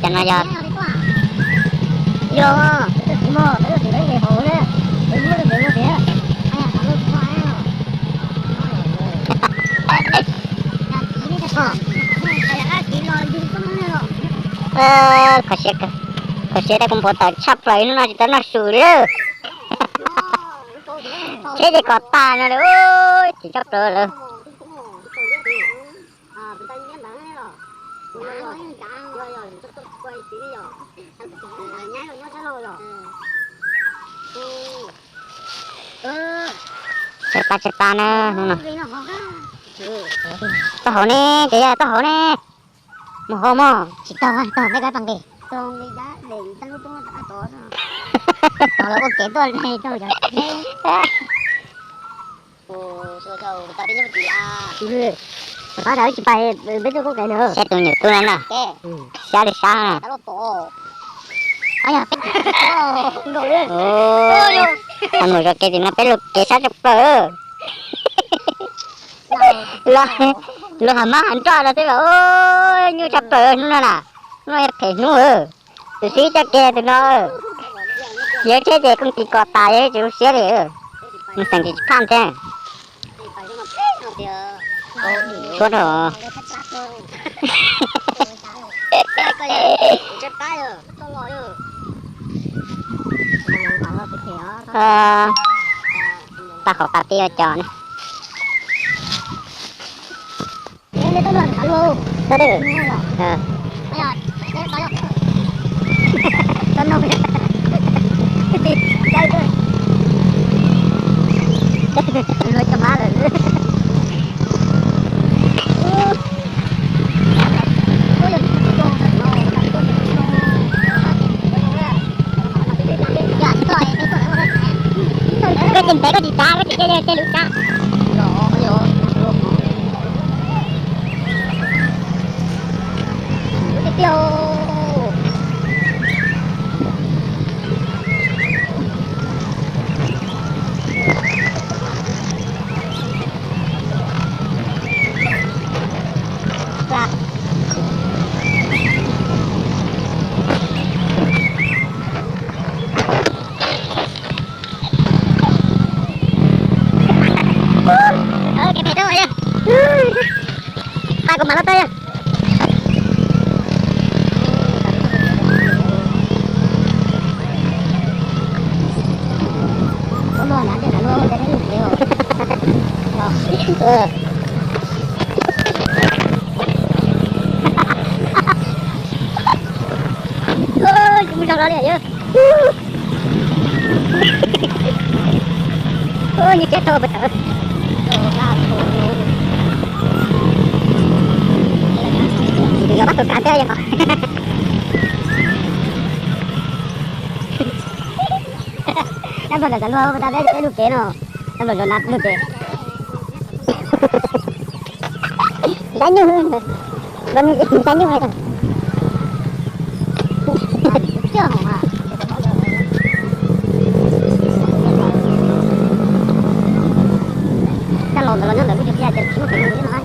Cov no yog, yog, kho siab, kho siab, tej kuv npau taws tshaj plaws hnub no tsis tau noj su li. Tsheb ces kom tas no lawm, tsis tshaj plaws lawm. Tshaib plab tshaib plab na hnub no. Taub hau ne, cov yog taub hau ne. Mus hau mog, tsis tau, tau peb kab pas nqis. Tos lawv ua kev tuaj li rau cov. Pab tas tsis pais, peb tuaj kub kev na. Saib tus nyuam tub no na. Sab li sab na. Mus zov kev tim no peb lug kev sab tshaj plaws. Los, los hav mab hav nroj no xwb los nyuaj tshaj plaws hnub no na. Hnub no yog phem hnub. Tus xib coj kev tus no, yog tsheb ces kooj tis kom tas yog tsis zoo siab li. Mus xeem tsis phaj thiab. Tshuab rau. Tag qhov pas tib ua cos ne. Koj tsis ntev koj tsis txav koj tsis caij caij lub kab. Pab kuv mam loj tawb. Mus zoo li yog. Ua nyias teb tau puas tawm. Yog pab tus kav thiab yog. Dab Nplog zam luag ua tau peb lub kev no. Dab Nplog zam luag peb lub kev. Dab Nyuj, Dab Nyuj. Coj los ntawm los nyob ntawm lub cov tiaj ces tsis muaj kev mus li no.